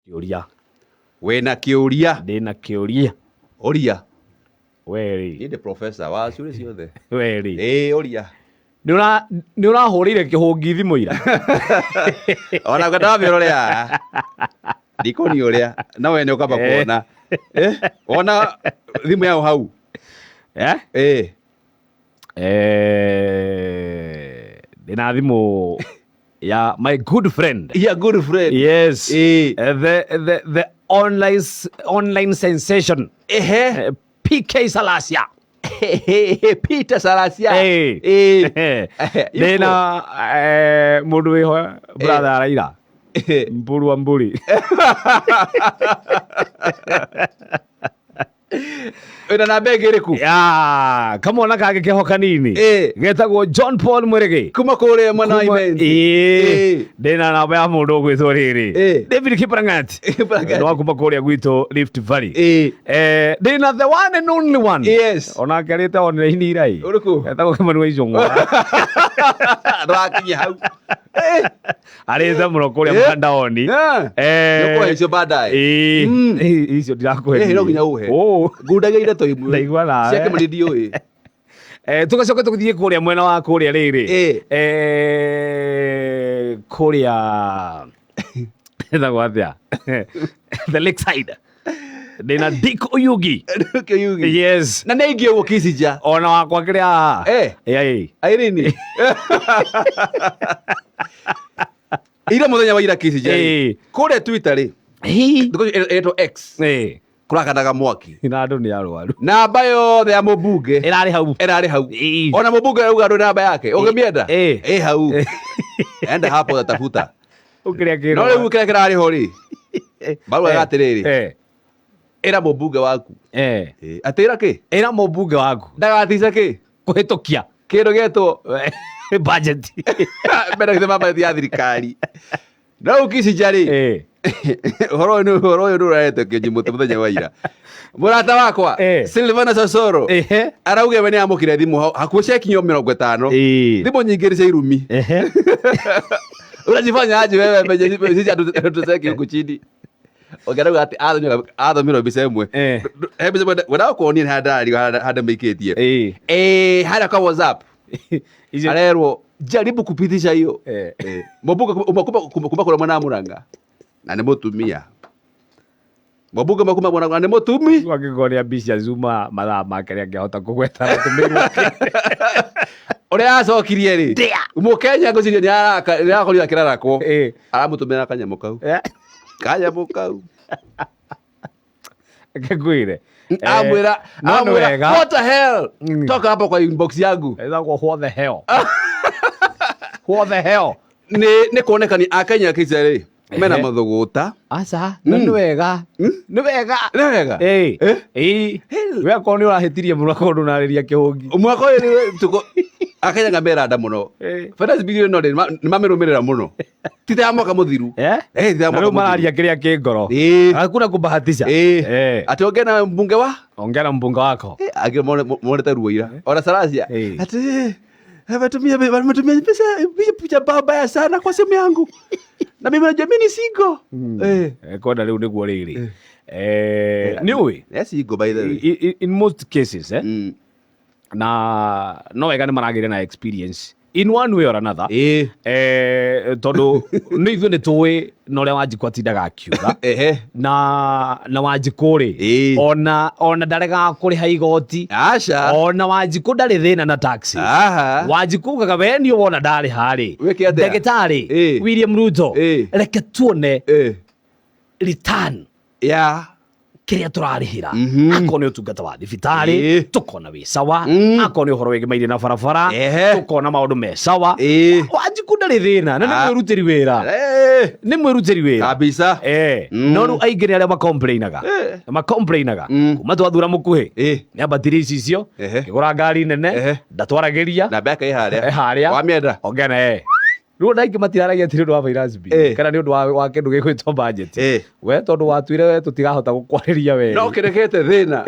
Kĩũria. Wĩna kĩũria? Ndĩna kĩũria. Ũria. Werĩ. Niĩ ndĩ professor wa ciũria ciothe. Werĩ. Ĩĩ ũria. Nĩ ũrahũrĩire kĩhũngi thimũ ira? Ona ngwendaga mĩrore haha. Ndikũni ũrĩa. No we nĩ ũkamba kuona. Eh? Wona thimũ yao hau? Eh? Ĩĩ. Eh, ndĩna thimũ ya my good friend. Yeah, good friend. Yes. Eh. The online sensation. Ehe. PK Salasia. Peter Salasia. Eh. Eh. Ndĩna mũndũ wĩho brother araira. Mburu wa mburi. Wĩna namba ĩngĩ ĩrĩkũ? Ya, kamwana kangĩ keho kanini. Getagwo John Paul Mwĩrĩgĩ. Kuma kũrĩa mwena wa Kuma- Imenti. Ĩĩ. Ndĩna namba ya mũndũ ũgwĩtwo rĩrĩ. David Kiprangat. Kiprangat. Nĩ wa kuma kũrĩa gwitũ Rift Valley. Ĩĩ. Ndĩna the one and only one. Yes. Onake arĩte online irai. Ũrĩkũ? Etagwo Kĩmani wa Icũng'wa. Ndũrakinyia hau. Arĩte mũno kũrĩa mtandaoni. Nĩũkũhe icio baadaye. Ĩĩ. Icio ndirakũhe. No nginya ũhe. Ũ. Ngundagia ithatũ imwe. Ndaigua nawe. Cia Kĩmani ndiũĩ. Tũgacoka tũgĩthiĩ kũrĩa mwena wa kũrĩa rĩrĩ. Kũrĩa ĩtagwo atĩa? The Lakeside. Ndĩna Dick Oyugi. Dick Oyugi. Yes. Na nĩ aingĩ ũguo Kisija. Ona wakwa kĩrĩa haha. Ĩĩ. Irene. Ira mũthenya wa ira Kisija. Kũrĩa Twitter rĩ. Thikũ ici ĩretwo X. Kũrakanaga mwaki. Na andũ nĩ arwaru. Namba yothe ya mũmbunge ĩrarĩ hau. Ĩrarĩ hau. Ona mũmbunge arauga ndũrĩ namba yake. Ũngĩmĩenda? Ĩ hau. Enda hapo tafuta. Ũkĩrĩa kĩrĩa. No rĩu kĩrĩa kĩrarĩ ho rĩ. Maraugaga atĩrĩrĩ. Ĩra mũmbunge waku. Atĩ ĩra kĩ? Ĩra mũmbunge waku. Ndagatice kĩ? Kũhĩtũkia. Kĩndũ gĩetwo budget. Mbere gĩthema budget ya thirikari. No rĩu Kissinger rĩ. Ũhoro ũyũ nĩ ũhoro ũyũ nĩ ũrarete kĩnji mũtĩ mũthenya wa ira. Mũrata wakwa Silvana Sosoro arauga we nĩ amũkire thimũ hakuhĩ ciakinyio 50. Thimũ nyingĩ nĩ cia irumi. Unajifanya aje wewe menye sisi hatucheki huku chini. Ũngĩrauga atĩ athomirwo mbica ĩmwe. He mbica ĩmwe wendaga kuonia nĩ harĩa ndĩrarigwo harĩa mĩikĩtie. Harĩa kwa WhatsApp. Arerwo jaribu kupitisha hiyo. Mũmbunge kuma kũrĩa mwena wa Murang'a na nĩ mũtumia. Mũmbunge ũmwe kuma Murang'a na nĩ mũtumi. Angĩkorwo nĩ ambitious uma mathaa make nĩ angĩahota kũgweta atũmĩrwo. Ũrĩa acokirie rĩ. Mũkenya ngwĩciria nĩ araka nĩ arakorirwo akĩrarakwo. Aramũtũmĩra kanyamũ kau. Kanyamũ kau. Reke ngwĩre. Amwĩra No nĩ amwĩra wega. what the hell. Toka hapo kwa inbox yangu. Ĩtagwo what the hell. What the hell. Nĩ nĩ kuonekani Akenya kĩca rĩ mena mathũgũta. Aca, no nĩ wega. Nĩ wega. Nĩ wega. Ĩĩ. Ĩĩ. We akorwo nĩ ũrahĩtirie mũno akorwo ndũnarĩria kĩhũngi. Mwaka ũyũ nĩ tuko Akenya nga meranda mũno. Finance bill ĩno rĩ nĩ mamĩrũmĩrĩra mũno. Ti ta ya mwaka mũthiru. Ti ta ya Na mwaka rĩu mũthiru. mararia kĩrĩa kĩ ngoro. Hakuna kubahatisha. Atĩ ongea na mbunge wa? Ongea na mbunge wako. Angĩ monete ruo ira. Ona Salasia. Atĩ wametumia wametumia pesa picha mbaya sana kwa simu yangu. Na mimi najua mimi ni single. Kwenda rĩu nĩguo rĩrĩ. Nĩ ũĩ? Yes, single by the way. In most cases na no wega nĩ maragĩire na experience in one way or another. Tondũ nĩ ithuĩ nĩ tũĩ na ũrĩa Wanjikũ atindaga akiuga. Na Wanjikũ rĩ, ona ndaregaga kũrĩha igoti. Aca. Ona Wanjikũ ndarĩ thĩna na taxes. Wanjikũ ugaga we niĩ wona ndarĩha rĩ, Wĩke atĩa? ndagĩtarĩ William Ruto, reke tuone return kĩrĩa tũrarĩhĩra. Akorwo nĩ ũtungata wa thibitarĩ, tũkona wĩ sawa. Akorwo nĩ ũhoro wĩgĩmaire na barabara, tũkona maũndũ me sawa. Wanjikũ ndarĩ thĩna, na nĩ mwĩrutĩri wĩra. Nĩ mwĩrutĩri wĩra. Kabisa. No rĩu aingĩ nĩ arĩa makomplainaga. Makomplainaga. Kuma twathura mũkuhĩ. Nĩ ambatirie icicio, kĩgũra ngari nene, ndatwaragĩria. Namba yake ĩ harĩa. Ĩ harĩa. Wamĩenda? Ongea na Rĩu ona aingĩ matiraragia atĩ nĩ ũndũ wa finance bill, kana nĩ ũndũ wa kĩndũ gĩgwĩtwo budget. We tondũ watuire we tũtirahota gũkwarĩria we. No kĩrekete thĩna.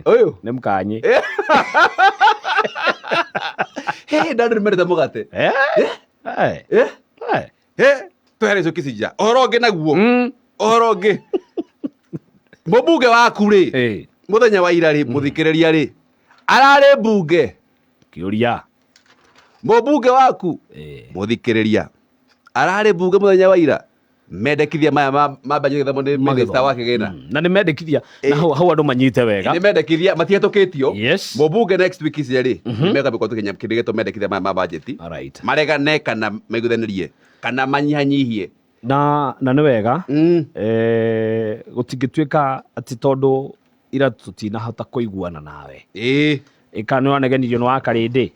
Ũyũ? Nĩ mũkanyi. Hey, ndandũ nĩ mendete mũgate. Twehere icio Kisija. Ũhoro ũngĩ naguo. Ũhoro ũngĩ, mũmbunge waku rĩ, mũthenya wa ira rĩ, mũthikĩrĩria rĩ, ararĩ mbunge? Kĩũria. Mũmbunge waku, mũthikĩrĩria, ararĩ mbunge mũthenya wa ira mendekithia maya ma mbanjeti gĩthomo nĩ minista wa kĩgĩna? Na nĩ mendekithia na hau andũ manyite wega. Nĩ mendekithia matihetũkĩtio. Yes. Mũmbunge next week ici rĩ, nĩ megũkorwo tũkĩnya kĩndũ gĩtwo mendekithia maya ma budget, maregane kana maiguithanĩrie kana manyihanyihie. Na nĩ wega. Gũtingĩtuĩka atĩ tondũ ira tũtinahota kũiguana nawe, ĩka nĩ wanegenirio nĩ wakarĩndĩ,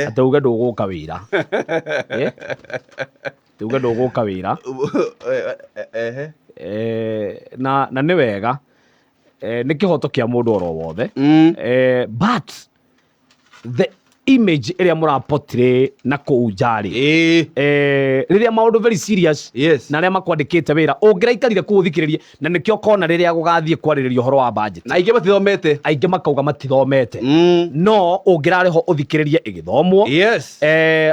atĩ uge ndũgũka wĩra. Atĩ uge ndũgũka wĩra. Na nĩ wega. Nĩ kĩhoto kĩa mũndũ oro wothe. But the image ĩrĩa mũraportray na kũu nja rĩ, rĩrĩa maũndũ very serious, na arĩa makwandĩkĩte wĩra ũngĩraikarire kũu ũthikĩrĩrie, na nĩkĩo kona rĩrĩa gũgathiĩ kwarĩrĩria ũhoro wa budget, na aingĩ matithomete. Aingĩ makauga matithomete, no ũngĩrarĩ ho ũthikĩrĩrie ĩgĩthomwo,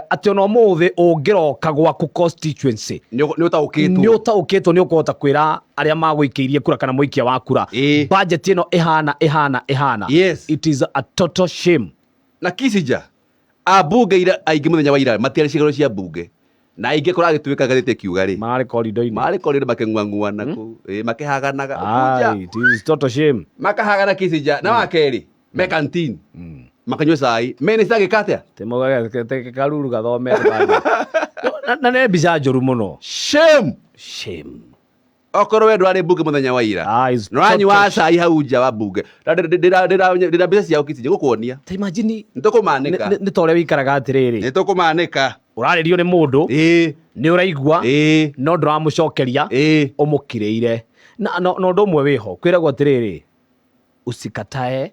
atĩ ona ũmũthĩ ũngĩroka gwaku constituency, nĩ ũtaũkĩtwo. Nĩ ũtaũkĩtwo, nĩ ũkũhota kwĩra arĩa magũikĩirie kura kana mũikia wa kura, budget ĩno ĩhana ĩhana ĩhana. It is a total shame. Na Kisija ambunge ira aingĩ mũthenya wa ira matiarĩ cigaro cia mbunge, na aingĩ kũragĩtuĩka ngathĩti ĩkiuga rĩ, mararĩ korido-inĩ. Marĩ korido makĩng'uang'ua na kũu. Makĩhaganaga ũkũnja. Ai, it is total shame. Makahagana Kisija na wa kerĩ me canteen makanyua cai, minister agĩka atĩa? Tĩmũgage karuru gathomete budget. Na nĩ mbica njũru mũno. Shame. Shame. Okorwo we ndwarĩ mbunge mũthenya wa ira, Ah, it's nĩ wanyua total cai hau nja wa mbunge. Na ndĩna mbica ciao Kisija gũkuonia. Ta imagine. Nĩ tũkũmanĩka. Nĩ ta ũrĩa wĩikaraga atĩrĩrĩ, nĩ tũkũmanĩka. Ũrarĩrio nĩ mũndũ, nĩ ũraigua, no ndũramũcokeria, ũmũkirĩire. Na ũndũ ũmwe wĩho kwĩragwo atĩrĩrĩ, usikatae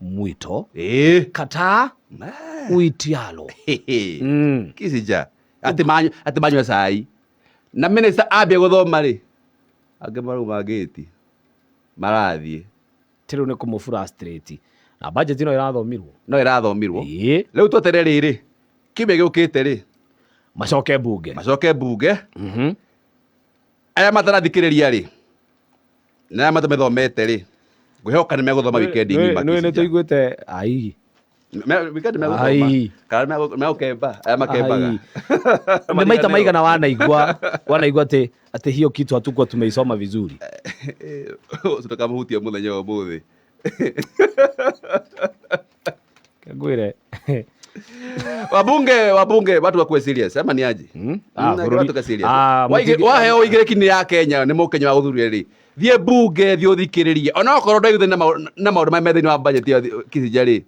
mwito, kataa uitialo. Kisija atĩ manyua cai na minister ambia gũthoma rĩ, angĩ marauma ngĩti marathiĩ. Ti rĩu nĩ kũmũ-frustrate na budget ĩno ĩrathomirwo. No ĩrathomirwo. Rĩu tweterere rĩrĩ kiumia gĩũkĩte rĩ, macoke mbunge. Macoke mbunge. Arĩa matarathikĩrĩria rĩ, na arĩa matamĩthomete rĩ, ngwĩhoka nĩ megũthoma wikendi ng'ima. Nĩ Kisija. Tũiguĩte ai. Wikendi megũthoma Ai. kana megũkemba arĩa makembaga. Ai. Nĩ maita maigana wanaigua atĩ hiyo kitu hatukuwa tumeisoma vizuri? Tũkamũhutia mũthenya wa ũmũthĩ. Ngwĩre. Wabunge watu wakuwe serious ama ni aje? Ah, watu ka serious. Ah, Waheo igĩrĩki nĩ ya Kenya nĩ mũkenya wa gũthurire rĩ, thiĩ mbunge, thiĩ ũthikĩrĩrie onokorwo ndwaiguithania na maũndũ marĩa me thĩinĩ wa budget ya Kisija rĩ,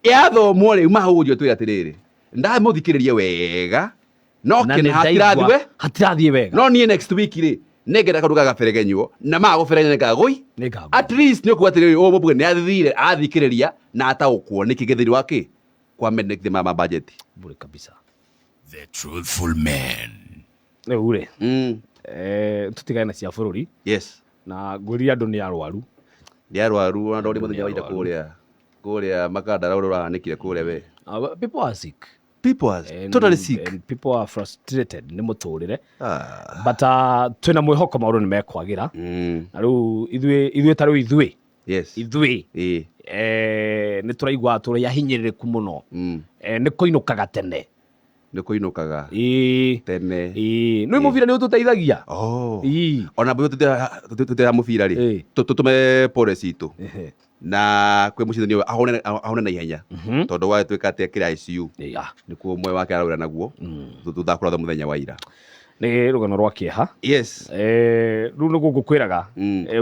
yathomwo rĩ, uma hau ũnjue twĩre atĩrĩrĩ, ndamũthikĩrĩria wega no Na kĩna nĩ hatirathiĩ ndaigua we hatirathiĩ wega. No niĩ next week rĩ, nĩngenda kaũndũ gagaberegenywo na maga gũberegenya nĩkagũi. Nĩngagũi. At least nĩ ũkuga atĩrĩrĩ, ũyũ mũmbunge nĩ athire athikĩrĩria na ataũkwo nĩkĩ gĩthĩri wa kĩ kwa mendekithia maya ma budget. Bure kabisa. The Truthful Man. Rĩu rĩ, tũtigane na cia bũrũri. Na ngwĩrire andũ nĩ arwaru. Nĩ arwaru ona ndori mũthenya wa ira Nĩ arwaru. kũrĩa Makandara ũrĩa ũrahanĩkire kũrĩa we. People are sick. People are totally sick. And people are frustrated nĩ mũtũrĩre. Ah. But twĩna mwĩhoko maũndũ nĩ mekwagĩra. Na rĩu ithuĩ ta rĩu ithuĩ. Ithuĩ. Nĩ tũraigua tũrĩ ahinyĩrĩrĩku mũno. Nĩ kũinũkaga tene. Nĩ kũinũkaga tene. Nĩ mũbira nĩ ũtũteithagia. Oh. Ĩĩ. Ona tũtĩra mũbira rĩ, tũtũme pole citũ. Na kwĩ mũcindani ũyũ ahone na ihenya. Tondũ gwagĩtuĩka atĩ akĩrĩ ICU. Nĩkuo muoyo wake araura naguo. Thutha wa kũratha mũthenya wa ira. Nĩ rũgano rwa kĩeha. Rĩu nĩguo ngũkwĩraga.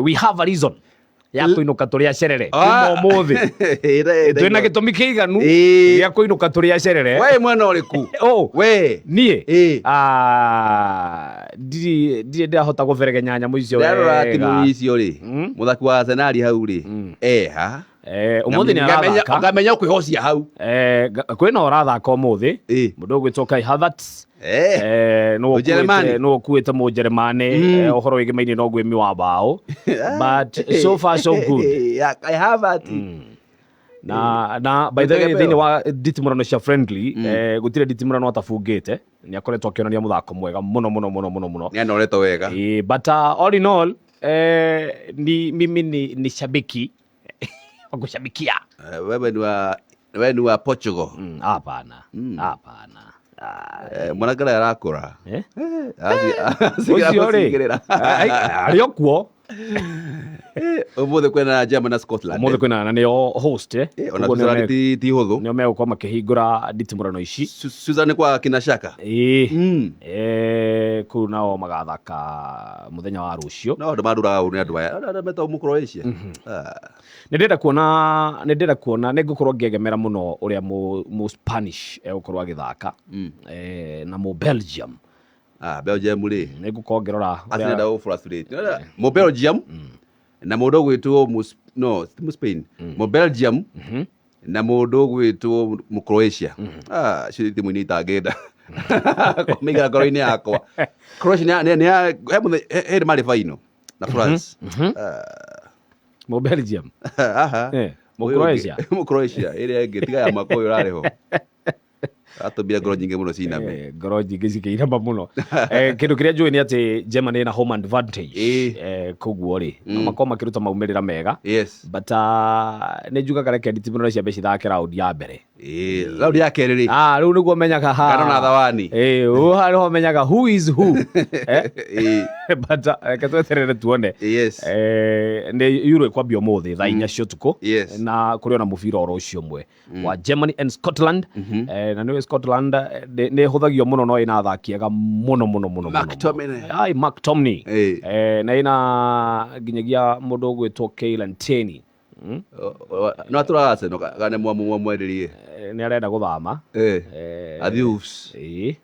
We have a reason ya kũinũka tũrĩ acerere. Ah. Kuma ũmũthĩ. Twĩna gĩtũmi kĩiganu gĩa kũinũka tũrĩ acerere. We mwena ũrĩkũ? Oh. We. Niĩ? Ah, ndirĩ ndĩrahota kũberegenya nyamũ icio Ndarora wega. timu icio rĩ, mũthaki wa Arsenal hau rĩ, eha. Ũmũthĩ nĩ arathaka. Ngamenya ũkwĩhocia hau. Kwĩna ũrathaka ũmũthĩ. Mũndũ ũgwĩtwo Kai Havertz. Mũjeremani. Nĩwe ũkuĩte Mũjeremani, ũhoro wĩgĩmaine na ũguĩmi wa mbaũ. But so far so good. Ya, Kai Havertz. Na by the way, Tegemeo. thĩinĩ wa nditimũrano cia friendly, gũtirĩ nditimũrano atabungĩte. Nĩ akoretwo akĩonania mũthako mwega mũno mũno mũno mũno mũno. Nĩ anoretwo wega. But all in all, ni mimi ni shabiki wa kushabikia. Wewe ni wa Portugal. Hapana, hapana. Ah, Mwanake ũrĩa arakũra. Eh? Acigira Ũcio rĩ, gũcigĩrĩra. Arĩ o kuo. Ũmũthĩ kwĩna Germany na Scotland. Ũmũthĩ kwĩna na nĩo host. Ona Koguo nĩo Switzerland ti hũthũ. nĩo megũkorwo makĩhingũra nditimũrano ici. Switzerland kwa kina Shaka. Ĩĩ. Kũu nao magathaka mũthenya wa rũciũ. No andũ mandũraga ũru nĩ andũ aya. Andũ metagwo mũ Croatia. Ah. Nĩ ndĩrenda kuona nĩ ngũkorwo ngĩegemera mũno ũrĩa mũ Spanish egũkorwo agĩthaka na mũ Belgium. Ah, Belgium rĩ. Nĩ ngũkorwo ngĩrora Acinenda gũ frustrate. Mũ Belgium na mũndũ ũgwĩtwo mũ no, ti mũ Spain. Mũ Belgium na mũndũ ũgwĩtwo mũ Croatia. Ah, cio timu inĩ itangĩenda. Kũmĩiga ngoro-inĩ yakwa. Croatia nĩ he mũthenya he hĩndĩ marĩ final na France. Mũ Belgium. Aha. Mũ Ũyũ ũngĩ- Croatia. Mũ Croatia ĩrĩa ĩngĩ tiga ya mwaka ũyũ ũrarĩ ho. Atũmire ngoro nyingĩ mũno ciname. Ngoro nyingĩ cikĩinama mũno. Kĩndũ kĩrĩa njũĩ nĩ atĩ Germany ĩna home advantage. Koguo rĩ, no makorwo makĩruta maumĩrĩra mega. But nĩ njugaga reke nditimũrano ciambe cithake raundi ya mbere. Raundi ya kerĩ rĩ. Ah, rĩu nĩguo menyaga ha. Ngano na thawani. Haha nĩho menyaga who is who. But reke tweterere tuone. Nĩ Euro ĩkwambia ũmũthĩ thaa 4 cia ũtukũ. Na kũrĩ ona mũbira oro ũcio ũmwe wa Germany and Scotland. Na nĩũĩ Scotland nĩ ĩhũthagio mũno, no ĩna athaki ega mũno mũno mũno mũno. McTominay. Ai, McTominay. Na ĩna nginyagia mũndũ ũgwĩtwo Kieran Tierney. No atũraga Arsenal kana mwamwenderie? Nĩ arenda gũthama. Athiĩ Wolves. Ĩĩ.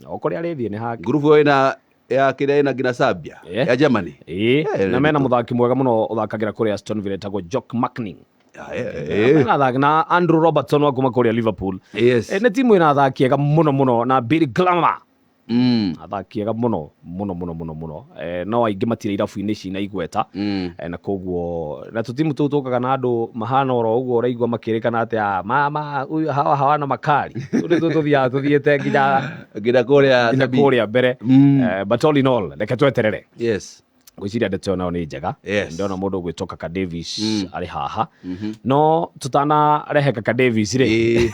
O kũrĩa arĩthiĩ nĩ hake. Ngurubu ĩyo ĩna ya kĩrĩa ĩna nginya Serbia ya Germany. Ĩĩ. Na mena mũthaki mwega mũno ũthakagĩra kũrĩa Aston Villa etagwo Jock McKning. Ah, Mena athaki na Andrew Robertson wa kuma kũrĩa Liverpool. Nĩ timu ĩna athaki ega mũno mũno na Billy Gilmour. Athaki ega mũno mũno mũno mũno mũno. No aingĩ matirĩ irabu-inĩ cina igweta. Na koguo na tũtimu tũu tũkaga na andũ mahana oro ũguo ũraigua makĩrĩkana atĩ mama huyu hawa hawana makali. Tũu nĩtuo tũthiaga tũthiĩte nginya Nginya kũrĩa nginya Sabi. kũrĩa mbere. But all in all, reke tweterere. Ngwĩciria ndeto ĩyo nayo nĩ njega. Ndĩrona mũndũ ũgwĩtwo Kaka Davis arĩ haha, no tũtanarehe Kaka Davis rĩ.